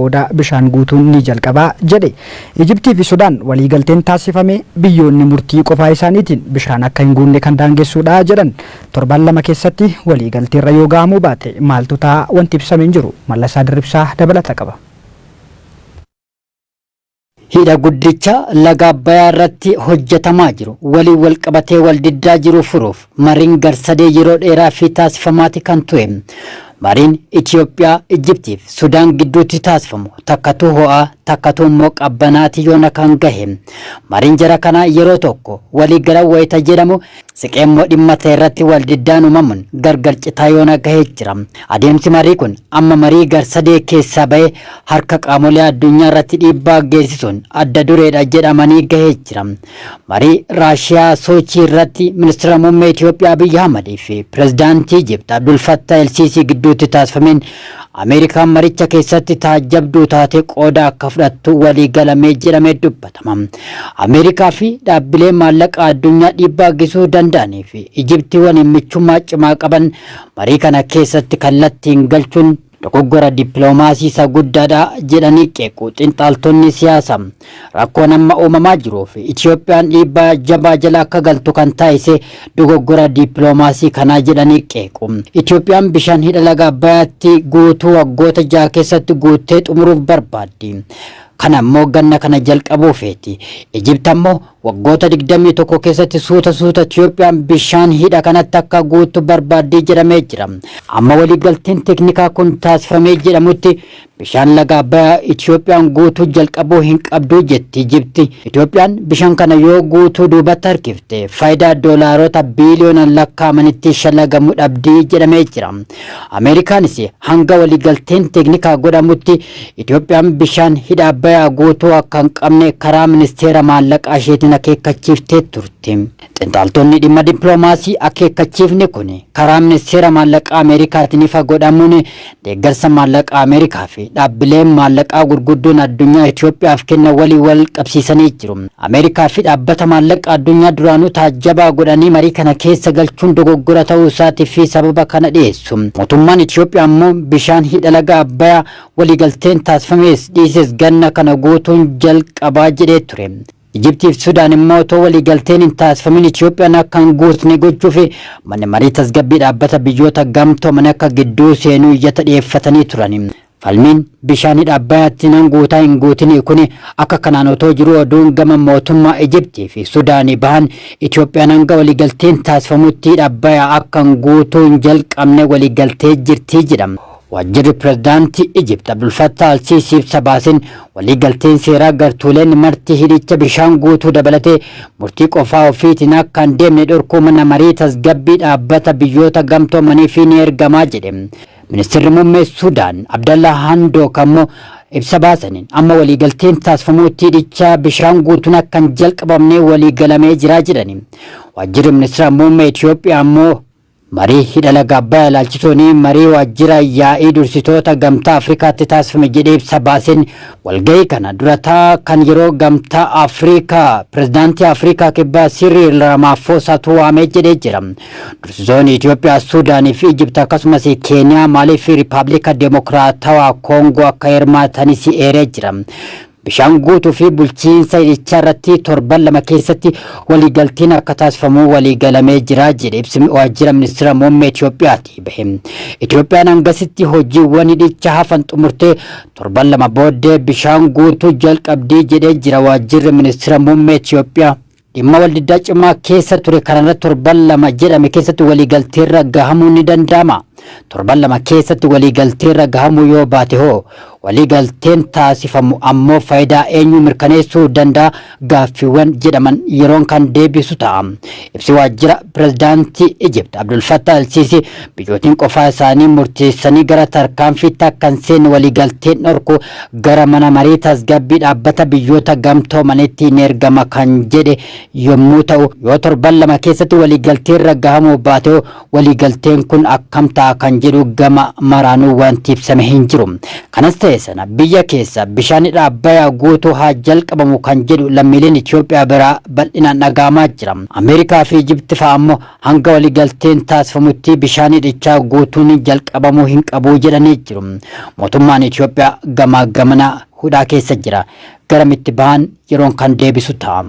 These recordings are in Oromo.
Booda bishaan guutuun ni jalqaba jedhe. Ijiptii fi Sudaan waliigalteen taasifame biyyoonni murtii qofaa isaaniitiin bishaan akka hin guunne kan daangessuudha jedhan. Torban 2 keessatti waliigalteerra yoo gahamuu baate maaltu ta'a wanti ibsame hin jiru. Mallasaa Dirribsaa dabalata qaba. Hidha guddicha laga Abbayaa irratti hojjetamaa jiru waliin walqabatee waldiddaa jiru furuuf mariin garsadee yeroo dheeraa fi taasifamaati kan ture. Mariin Itiyoophiyaa, Ijiptii fi Sudaan gidduutti taasifamu takkatuu ho'aa takkatuu immoo qabbanaati yoona kan gahe. Mariin jara kanaa yeroo tokko walii galan wayita jedhamu siqee immoo dhimma ta'e irratti waldiddaan uumamuun gargar citaa yoona gahee jira. Adeemsi marii kun amma marii garsadee keessaa bahee harka qaamolee addunyaa irratti dhiibbaa geessisuun adda dureedha jedhamanii gahee jira. Marii Raashiyaa Soochii irratti Ministira Muummee Itiyoophiyaa Abiy Ahmad fi Pirezidaantii Ijipt Abdul Fattah El-Siisii gidduutti taasifameen Ameerikaan maricha keessatti taajjabduu taatee qooda akka fudhattu walii galamee jedhamee dubbatama. Ameerikaa fi dhaabbilee maallaqa addunyaa dhiibbaa geessisuu danda'anii fi Ijiptii waliin michummaa cimaa qaban marii kana keessatti kallattiin galchuun dogoggora dippiloomaasii isa guddaadha jedhanii qeequ xinxaaltonni siyaasaa. Rakkoon amma uumamaa jiruu fi Itiyoophiyaan dhiibbaa jabaa jala akka galtu kan taasise dogoggora dippiloomaasii kanaa jedhanii qeequ. Itiyoophiyaan bishaan hidha laga Abbayaatti guutuu waggoota 6 keessatti guuttee xumuruuf barbaaddi. Kana immoo ganna kana jalqabuu feeti. Ijipt ammoo Waggoota 21 keessatti suuta suuta Itiyoophiyaan bishaan hidha kanatti akka guuttu barbaaddii jedhamee jira. Amma waliigalteen teeknikaa kun taasifamee jedhamutti bishaan laga Abbayaa Itiyoophiyaan guutuu jalqabuu hin qabdu jetti Ijipti. Itiyoophiyaan bishaan kana yoo guutuu duubatti harkifte faayidaa doolaarota biiliyoonaan lakkaa'amanitti shallagamu dhabdi jedhamee jira. Ameerikaanis hanga waliigalteen teeknikaa godhamutti Itoophiyaan bishaan hidha Abbayaa guutuu akka hin qabne karaa ministeera maallaqaa isheetiin akeekkachiiftee turte. Xinxaaltonni dhimma dippiloomaasii akeekkachiifni kun karaa ministeera maallaqaa Ameerikaatiin ifa godhamuun deeggarsa maallaqaa Ameerikaa fi dhaabbileen maallaqaa gurguddoon addunyaa Itoophiyaaf kennan waliin wal qabsiisanii jiru. Ameerikaa fi dhaabbata maallaqa addunyaa duraanuu taajjabaa godhanii marii kana keessa galchuun dogoggora ta'uu isaatii fi sababa kana dhiyeessu. Mootummaan Itoophiyaa immoo bishaan hidha laga Abbayaa waliigalteen taasifamees dhiises ganna kana guutuun jalqabaa jedhee ture. Ijiptii fi Sudaan immoo otoo waliigalteen hin taasifamin Itoophiyaan akka hin guutne gochuuf manni marii tasgabbii dhaabbata biyyoota gamtoomanii akka gidduu seenuu iyyata dhiyeeffatanii turani. Falmiin bishaan hidha Abbayaatti nan guutaa hin guutinii kuni akka kanaan otoo jiruu oduun gama mootummaa Ijiptii fi Sudaanii bahan Itoophiyaan hanga waliigalteen taasifamutti hidha Abbayaa akka hin guutuu hin jalqabne waliigaltee jirti jedha. Waajjirri Pirezidaantii Ijipt Abdul Fattah Al-Siisii ibsa baaseen waliigalteen seeraa gartuuleen marti hidhicha bishaan guutuu dabalatee murtii qofaa ofiitiin akka hin deemne dhorkuu mana marii tasgabbii dhaabbata biyyoota gamtoomaniif ni ergamaa jedhe. Ministirri Muummee Sudaan Abdallaa Handook ammoo ibsa baasaniin amma waliigalteen taasifamuutti hidhicha bishaan guutuun akka hin jalqabamne waliigalamee jira jedhani. Waajjirri Ministira Muummee Itoophiyaa ammoo marii hidha laga Abbayaa ilaalchisuun marii waajjira yaa'ii dursitoota Gamtaa Afrikaatti taasifame jedhee ibsa baaseen walgahii kana durataa kan yeroo Gamtaa Afrikaa Pirezidaantii Afrikaa Kibbaa Siriil Ramaafosaatu waamee jedhee jira. Dursitoonni Itoophiyaa, Suudaanii fi Ijipt akkasumas Keeniyaa, Maalii fi Riippaabilika Demokiraatawaa Koongoo akka hirmaatanis eeree jira. Bishaan guutuu fi bulchiinsa hidhichaa irratti torban 2 keessatti waliigalteen akka taasifamu waliigalamee jira jedhe ibsi waajjira ministira muummee Itoophiyaatii bahe. Itoophiyaan hangasitti hojiiwwan hidhicha hafan xumurtee torban 2 booddee bishaan guutuu jalqabdii jedhee jira waajjirri ministira muummee Itoophiyaa. Dhimma waldiddaa cimaa keessa ture kanarratti torban 2 jedhame keessatti waliigalteerra gahamuun ni danda'ama? Torban 2 keessatti waliigalteerra gahamuu yoo baate hoo? Waliigalteen taasifamu ammoo faayidaa eenyuu mirkaneessuu danda'a gaaffiiwwan jedhaman yeroon kan deebisu ta'a. Ibsi waajjira pirezidaantii Ijipt Abdul Fattah El-Siisii biyyootiin qofaa isaanii murteessanii gara tarkaanfiitti akka hin seenne waliigalteen dhorku gara mana marii tasgabbii dhaabbata biyyoota gamtoomanitti ni ergama kan jedhe yommuu ta'u, yoo torban 2 keessatti waliigalteerra gahamuu baate hoo waliigalteen kun akkam ta'a ta'a kan jedhu gama maraanuu wanti ibsame hin jiru. Kanas ta'e sana biyya keessa bishaan hidha Abbayaa guutuu haa jalqabamu kan jedhu lammiileen Itoophiyaa biraa bal'inaan dhaga'amaa jira. Ameerikaa fi Ijipti fa'a ammoo hanga waliigalteen taasifamutti bishaan hidhichaa guutuun jalqabamuu hin qabu jedhanii jiru. Mootummaan Itoophiyaa gamaa gamana hudhaa keessa jira. Garamitti bahan yeroon kan deebisu ta'a.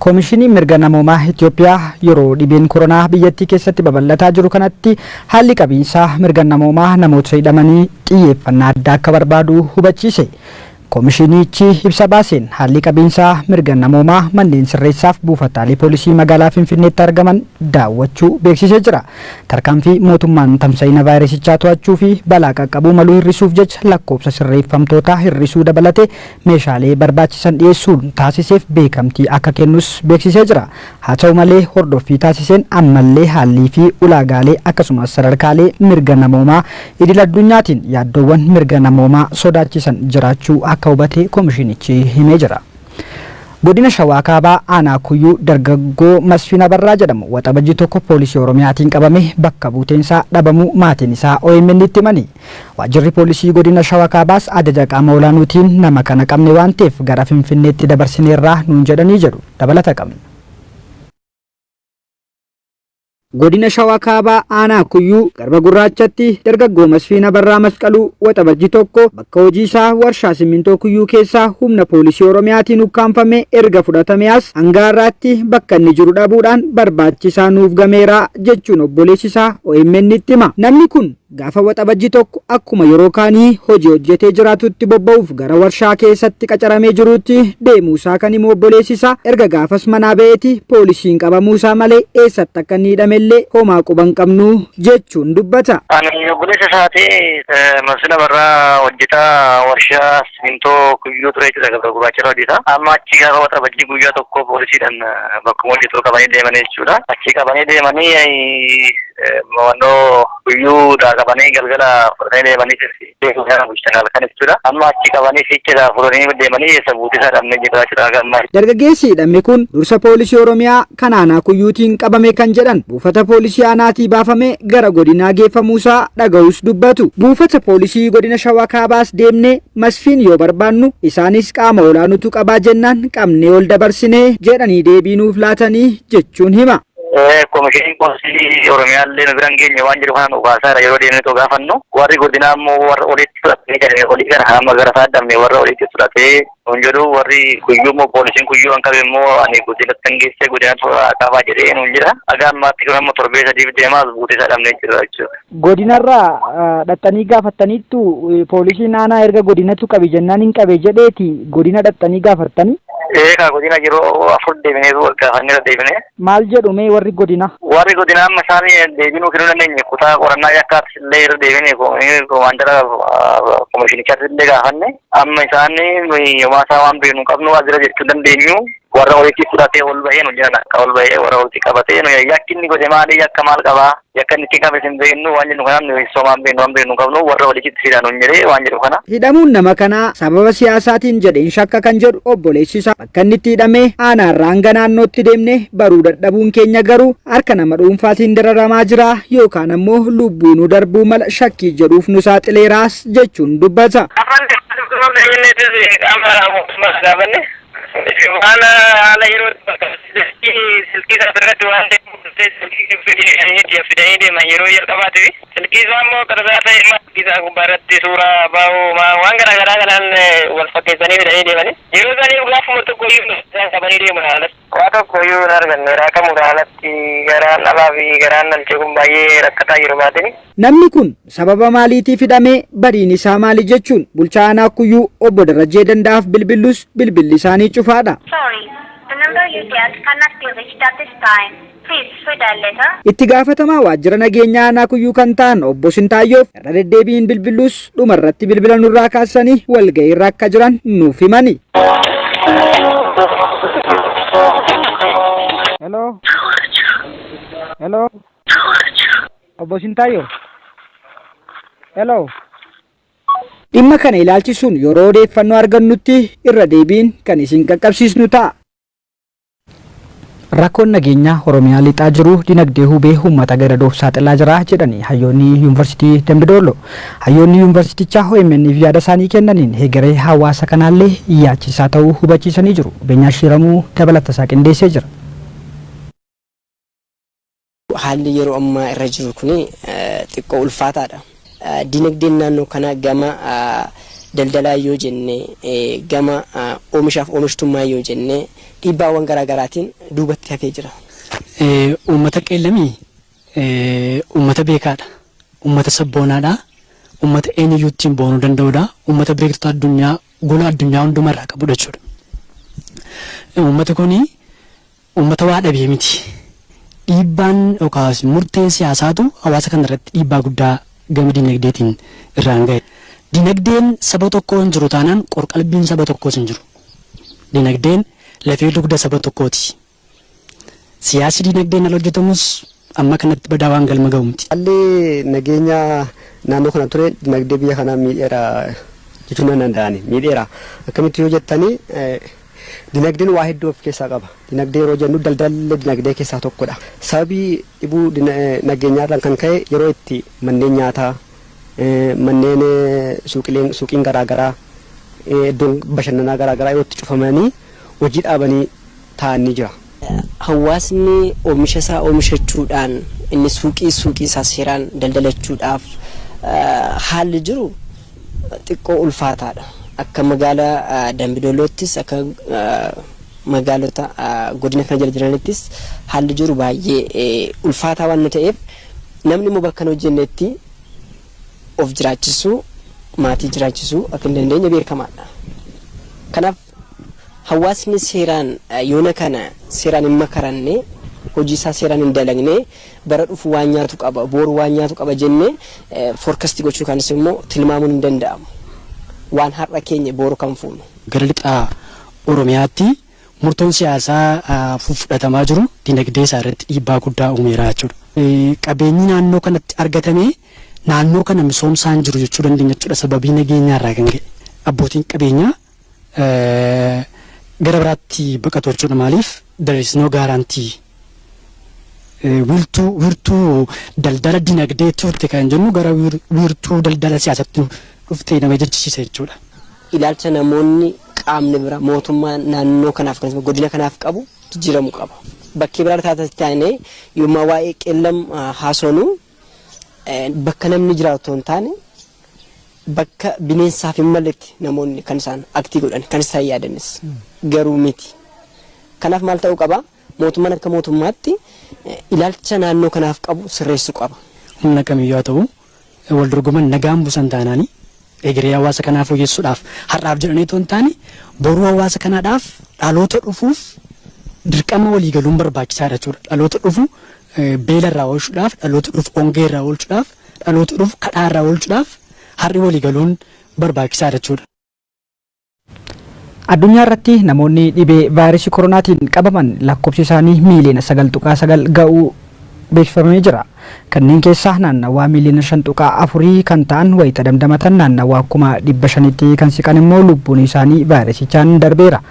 Koomishiniin Mirga Namoomaa Itoophiyaa yeroo dhibeen koronaa biyyattii keessatti babal'ataa jiru kanatti haalli qabiinsa mirga namoomaa namoota hidhamanii xiyyeeffannaa addaa akka barbaadu hubachiise. Koomishinichi ibsa baaseen haalli qabiinsa mirga namoomaa manneen sirreessaaf buufataalee poolisii magaalaa Finfinneetti argaman daawwachuu beeksisee jira. Tarkaanfii mootummaan tamsa'ina vaayirasichaa to'achuu fi balaa qaqqabuu maluu hir'isuuf jecha lakkoofsa sirreeffamtootaa hir'isuu dabalatee meeshaalee barbaachisan dhiyeessuun taasiseef beekamtii akka kennus beeksisee jira. Haa ta'u malee hordoffii taasiseen ammallee haallii fi ulaagaalee akkasumas sadarkaalee mirga namoomaa idil addunyaatiin yaaddoowwan mirga namoomaa sodaachisan jiraachuu akka hubate koomishinichi himee jira. Godina Shawaa Kaabaa Aanaa Kuyyuu dargaggoo Masfiin Abarraa jedhamu Waxabajjii 1 poolisii Oromiyaatiin qabame bakka buuteensaa dhabamuu maatiin isaa OMN tti himani. Waajjirri poolisii godina Shawa Kaabaas ajaja qaama olaanuutiin nama kana qabne waan ta'eef gara Finfinneetti dabarsineerra nuun jedhanii jedhu. Dabalata qabna. Godina Shawaa Kaabaa Aanaa Kuyyuu Garba Gurraachatti dargaggoo Masfiin Abarraa Masqaluu Waxabajji 1 bakka hojii isaa warshaa simmintoo Kuyyuu keessaa humna poolisii Oromiyaatiin ukkaamfamee erga fudhatamee as hanga har'aatti bakka inni jiru dhabuudhaan barbaachisaa nuuf gameera jechuun obboleessi isaa OMN tti hima. Namni kun Gaafa Waxabajji 1 akkuma yeroo kaanii hojii hojjetee jiraatutti bobba'uuf gara warshaa keessatti qacaramee jiruutti deemuusaa kan himu obboleessi isaa, erga gaafas manaa ba'eeti poolisiin qabamuusaa malee eessatti akka inni hidhamellee homaa quba hin qabnu jechuun dubbata. Ani obboleessa isaati. Masfin Abarraa hojjetaa warshaa simintoo Kuyyuu ture jechuudha. Gabra Gurraacha irra hojjeta. Amma achi gaafa Waxabajjii guyyaa tokko poolisiidhaan bakkuma hojjetu qabanii deemanii jechuudha. Achi qabanii deemanii Naannoo guyyuudhaa qabanii galgala fudhatanii deemanii beekumsa bulchan halkan jechuudha. Amma achi qabanii fiicheedhaa fuudhanii deemanii eessa buutee isaa dhabnee jirra jechuudha haga ammaa. Dargaggeessi hidhame kun dursa poolisii Oromiyaa kan aanaa Kuyyuutiin qabame kan jedhan buufata poolisii aanaatii baafamee gara godinaa geeffamuusaa dhaga'uus dubbatu. Buufata poolisii godina Shawaa Kaabaas deemnee Masfiin yoo barbaannu isaanis qaama olaanutu qabaa jennaan qabnee ol dabarsine jedhanii deebii nuuf laatanii jechuun hima. Komishiniin Poolisii Oromiyaa illee nu bira hin geenye waan jedhu kana nu kaasaara yeroo deemnee too gaafannu. Warri godinaa immoo warra olitti fudhatee jedhame olii kana hamma gara isaa dhabne warra olitti fudhatee nuun jedhu warri kuyyuu immoo poolisiin kuyyuu kan qabe immoo ani godinatti kan geesse godinatu qabaa jedhee nuun jedha. Haga ammaatti kun amma torbee sadiif deemaa as buutee isaa dhabnee jirra jechuudha. Godinarraa dhaqxanii gaafattaniittu poolisiin aanaa erga godinatu qabi jennaan hin qabe jedheeti godina dhaqxanii gaafattanii? Ee kaa godina yeroo afur deebinee gaafannee irra deebinee. Maal jedhu mee warri godina? Warri godinaa amma isaan deebii nuu kennuu dandeenye kutaa qorannaa yakkaattis illee irra deebine komaandara komishinichaattis illee gaafanne amma isaan nuyi homaa isaa waan beeknu hin qabnu as jira jechuu hin dandeenyu warra olitti fudhatee ol bahee nu jiran akka ol bahee warra olitti qabatee nu yakki inni godhe maali yakka maal qabaa Yakka inni itti qabes hin beeknu waan jennu kanaan nuyi somaa hin beeknu waan beeknu hin qabnu warra walitti fidaa nuun jedhee waan jedhu kana. Hidhamuun nama kanaa sababa siyaasaatiin jedheen shakka kan jedhu obboleessi isaa bakka inni itti hidhame aanaarraa hanga naannootti deemnee baruu dadhabuun keenya garuu harka nama dhuunfaatiin dararamaa jira yookaan ammoo lubbuunuu darbuu mala shakkii jedhuuf nu saaxileeraas jechuun dubbata. Afaan jenneetis qaama mootummaa gaafanne. Waan haala yeroo silkii isaa irratti waan ta'eef fidanii deeman yeroo jalqabaatiif. Silkii isaa immoo qarsaa ta'e silkii isaa gubbaa irratti suuraa baa'uu waan garaa garaa kanaan wal fakkeessanii fidanii deemani. Yeroo isaanii gaafuma tokko iyyuu isaan qabanii deeman haalatti. Waa tokko iyyuu hin arganne raakamuudha haalatti garaan dhalaa fi garaan dhalchee kun baay'ee rakkataa jiru maatiin. Namni kun sababa maaliitiif hidhame, badiin isaa maali jechuun bulchaa aanaa Kuyyuu obbo Darajjee Danda'aaf bilbillus bilbilli isaanii cufaadha. Sorry, the number you dialed cannot be reached at this time. Please redial later. Itti gaafatamaa waajjira nageenyaa aanaa Kuyyuu kan ta'an obbo Sintaayyoof irra deddeebiin bilbillus dhumarratti bilbila nurraa kaasanii walga'iirra akka jiran nuuf himani. Hello. Hello. Obbo Sintaayyoo. Hello. Dhimma kana ilaalchisuun yeroo odeeffannoo argannutti irra deebiin kan isin qaqqabsiisnu ta'a. Rakkoon nageenyaa Oromiyaa lixaa jiru dinagdee hubee uummata gadadoof saaxilaa jira jedhanii hayyoonni Yuunivarsiitii Dambidoollo. Hayyoonni yuunivarsiitichaa OMN'f yaada isaanii kennaniin hegeree hawaasa kanaallee yaachisaa ta'uu hubachiisanii jiru. Beenyaa Shiramuu dabalata isaa qindeessee jira. Haalli yeroo ammaa irra jiru kun xiqqoo ulfaataadha. Dinagdeen naannoo kanaa gama daldalaa yoo jenne, gama oomishaaf oomishtummaa yoo jenne, dhiibbaawwan garaa garaatiin duubatti hafee jira. Uummata Qeellamii uummata beekaadha. Uummata sabboonaadha. Uummata eenyuyyuu ittiin boonuu danda'udha. Uummata beektota addunyaa gola addunyaa hundumarraa qabudha jechuudha. Uummati kuni uummata waa dhabee miti. Dhiibbaan yookaas murteen siyaasaatu hawaasa kana irratti dhiibbaa guddaa gama dinagdeetiin irraan gahe. Dinagdeen saba tokkoo hin jiru taanaan qorqalbiin saba tokkoos hin jiru. Dinagdeen lafee dugda saba tokkooti. Siyaasi dinagdeen ala hojjetamus amma kanatti badaa waan galma ga'u miti. Haalli nageenya naannoo kana ture dinagdee biyya kanaa miidheera jechuun nan danda'ani. Miidheera. Akkamitti yoo jettanii, dinagdeen waa hedduu of keessaa qaba. Dinagdee yeroo jennu daldalli dinagdee keessaa tokkodha. Sababii dhibuu nageenyaarraan kan ka'e yeroo itti manneen nyaataa, manneen suuqileen, suuqiin garaagaraa, iddoon bashannanaa garaagaraa yeroo itti cufamanii hojii dhaabanii taa'an ni jira. Hawaasni oomisha isaa oomishachuudhaan inni suuqii isaa seeraan daldalachuudhaaf haalli jiru xiqqoo ulfaataadha. Akka magaalaa Dambidooloottis, akka magaalota godina kana jala jiranittis haalli jiru baay'ee ulfaataa waan ta'eef, namni immoo bakka hin hojjennetti of jiraachisuu, maatii jiraachisuu akka hin dandeenye beekamaadha. Kanaaf hawaasni seeraan yoona kana seeraan hin makaranne, hojii isaa seeraan hin dalagne, bara dhufu waan nyaatu qaba, boru waan nyaatu qaba jennee forecast gochuu kanis immoo tilmaamuun hin danda'amu. Waan har'a keenya boru kan fuunu. Gara lixaa Oromiyaatti murtoon siyaasaa fudhatamaa jiru dinagdee isaa irratti dhiibbaa guddaa uumeera jechuudha. Qabeenyi naannoo kanatti argatame naannoo kana misoomsaan jiru jechuu dandeenya jechuudha, sababii nageenyaarraa kan ka'e. Abbootiin qabeenyaa gara biraatti baqatu jechuudha. Maaliif? There is no guarantee. Wiirtuu daldala dinagdee turte kan jennu gara wiirtuu daldala siyaasatti dhuftee nama jechisiisa jechuudha. Ilaalcha namoonni, qaamni bira, mootummaa naannoo kanaaf akkasumas godina kanaaf qabu jijjiiramuu qaba. Bakkee biraa taate taanee yommuu waa'ee Qeellam haasofnu, bakka namni jiraatu hin taane, bakka bineensaaf hin malletti namoonni kan isaan act godhan, kan isaan yaadanis garuu miti. Kanaaf maal ta'uu qaba? Mootummaan akka mootummaatti ilaalcha naannoo kanaaf qabu sirreessuu qaba. Humna kamiyyuu haa ta'u, wal dorgoman nagaan buusan taanaani egeree hawaasa kanaa fooyyessuudhaaf har'aaf jedhanii otoo hin taane, boruu hawaasa kanaadhaaf, dhaloota dhufuuf dirqama walii galuun barbaachisaadha jechuudha. Dhaloota dhufu beela irraa oolchuudhaaf, dhaloota dhufu hongee irraa oolchuudhaaf, dhaloota dhufu kadhaa irraa oolchuudhaaf har'i walii galuun barbaachisaadha jechuudha. Addunyaa irratti namoonni dhibee vaayirasii koronaatiin qabaman lakkoofsi isaanii miiliyoona 9.9 ga'uu beeksifamee jira. Kanneen keessaa naannawaa miiliyoona 5.4 kan ta'an wayita damdamatan, naannawaa 500,000tti kan siqan immoo lubbuun isaanii vaayirasichaan darbeera.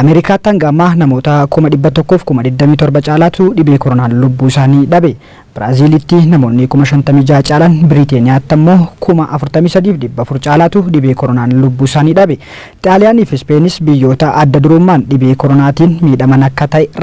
Ameerikaatti hanga ammaa namoota 127,000 caalaatu dhibee koronaan lubbuu isaanii dhabe. Biraaziilitti namoonni 56,000 caalan, Biriiteeniyaatti ammoo 43,400 caalaatu dhibee koronaan lubbuu isaanii dhabe. Xaaliyaanii fi Ispeenis biyyoota adda durummaan dhibee koronaatiin miidhaman akka ta'e